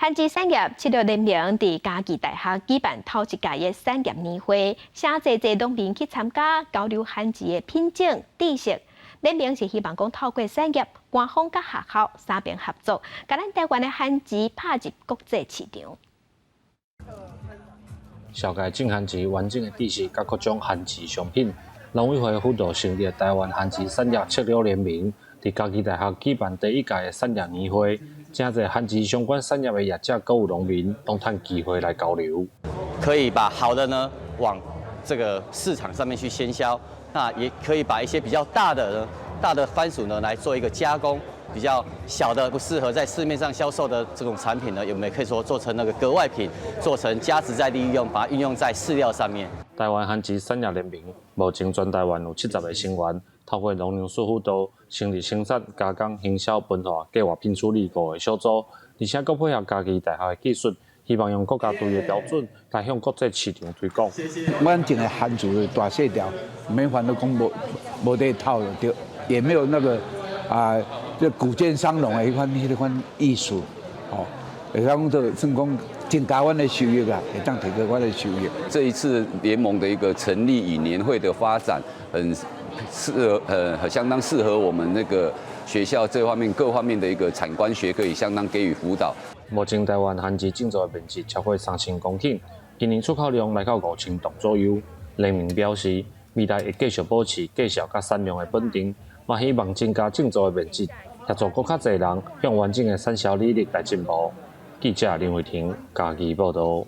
番薯產業策略聯盟佇嘉義大學舉辦頭一屆的產業年會，誠濟濟農民去參加交流番薯的品種知識。聯盟是希望講透過產業、官方佮學校三邊合作，共咱台灣的番薯拍入國際市場。紹介種番薯完整的知識，佮各種番薯商品。農委會輔導成立台灣番薯產業策略聯盟，佇嘉義大學舉辦第一屆的產業年會，誠濟番薯相關產業的業者閣有農民，攏趁機會來交流。可以把好的呢往這個市場上面去鮮銷，那也可以把一些比較大的呢大的番薯呢來做一個加工，比較小的不適合在市面上銷售的這種產品呢，我們也可以說做成那個格外品，做成價值再利用，把它運用在飼料上面。台灣番薯產業聯盟目前全台灣有70個成員，透過農糧署輔導，成立生產、加工、行銷、文化、計劃品處理五個小組，而且閣配合嘉義大學的技術，希望用國家隊的標準來向國際市場推廣。阮種的番薯大細條，沒法都講無無得透就對，也沒有那個啊，這谷賤桑龍的彼款彼款意思，哦，會使講做算講增加阮的收益啊，會當提高阮的收益。這一次聯盟的一個成立與年會的發展，很適合，相當適合我們那個學校這方面各方面的一個產官學可以相當給予輔導。目前台灣番薯種植的面積超過3000公頃，今年出口量來到5000噸左右。聯盟表示，未來會繼續保持價數佮產量的穩定，嘛希望增加種植的面積，協助閣較濟人向完整的產銷履歷來進步。記者林慧婷嘉義報道。